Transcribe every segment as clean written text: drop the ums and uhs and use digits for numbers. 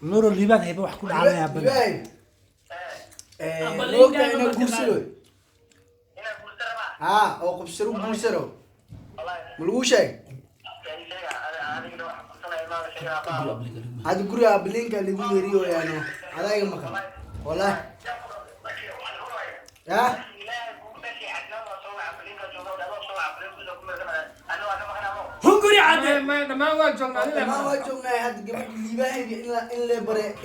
Nuuro, Liibaan hayba wax ku dhacaya bana. Ibrahim. Abbalinga Moogta inaa marka guursado. Haa, oo qubsaro guursado. Ma laguu sheeg? Hadda guriga ablinka lagu yeeriyo yaano. Adayga maqan. Wallahi. Ya? Hunguri cadde. Dhammaan waa joognaa adiga. Dhammaan waa joognaa hadda gabadha Liibahayga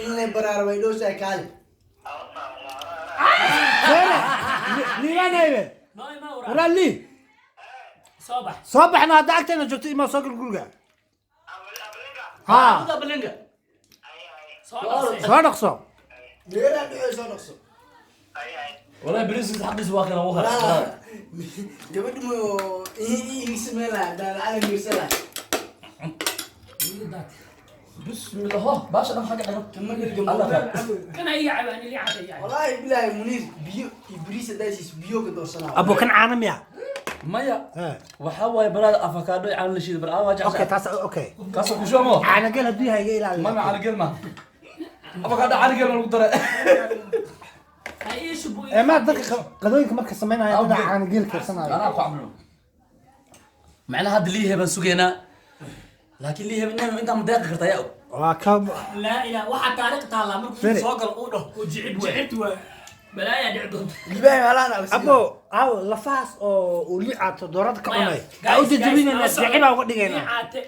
in la baraaro way dhowsahay kaali. Liibaan haybe. Noo imaa waraa. Waraa lii. Soo bax. Soo baxna hadda agteena joogto, imaa soo gal guriga. Haa. Ablinga. Soo dhaqsay. Soo dhaqso. Meelaa dhexeey soo dhaqso. Wallahi bariis xaqiis waa kana waqar. Ah, gabadha ma ii sameyn lahaa haddaan lacag guursan lahaa. Bismillah, baasha dhan xagga dhagan. Kama dhirga. Allah khayr. Kana iga caba, ani lii cadde iga caba. Wallaahi bilaahi Muniir, biyo iyo bariis haddaa siiso biyo ka doorsanaa. Abo, kan caana miya? Maya. Eh. Waxaa waaye baraada avocado iyo caano la shiiday, bar waa jeceshahay. Okay, taas okay. Kaasoo ku shubo. Caana gel hadduu yahay iga ilaali. Mama, caano gel ma avocado, caano gel ma lagu daray. Ha ii shubo. Ee, ma dadka qadooyinka marka sameynaya dada caana gel karsanayo. Anaa ku cabno macnaha hadda liihe baan sugaynaa, laakiin liihe intaa ma deeqi kartaa yaa og. Waa ka Laa ilaa waxaa taariikh taallaa markuu Fere. soo galo uu dhaho uu jicib waay. Jicibtu waay. Balaayaa dhici doonta. Liibahayga halahan ala siiyo. Abo, aw lafahaas oo uu liicaato doorada ka cunay aa u jajabinayna, jicibaa uga dhigaynaa. Liicaate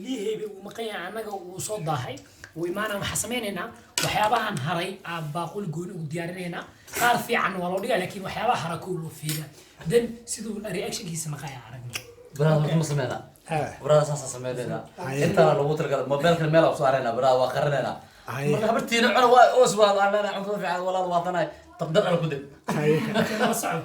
liiheybe uu maqan yahay, annaga wuu soo daahay, wuu imaanaa. Waxaa sameynaynaa waxyaabahan haray aa baaquli gooni ugu diyaarinaynaa. Qaar fiican waa loo dhigaa, laakiin waxyaabaha hara kow loo fiiga, then siduu reactionkiisa maqaya aragno. Baraada horta ma sameynaa. Baraada saasa sameynayna, intaana lagu talagalay mobilkan meel aan soo araynaa, baraada waa qarinaynaa. Marka habartiina cuna waa oos waa aan leenahay cuntada fiican walaal waa tanay dabdab ala ku deg. Nala soco.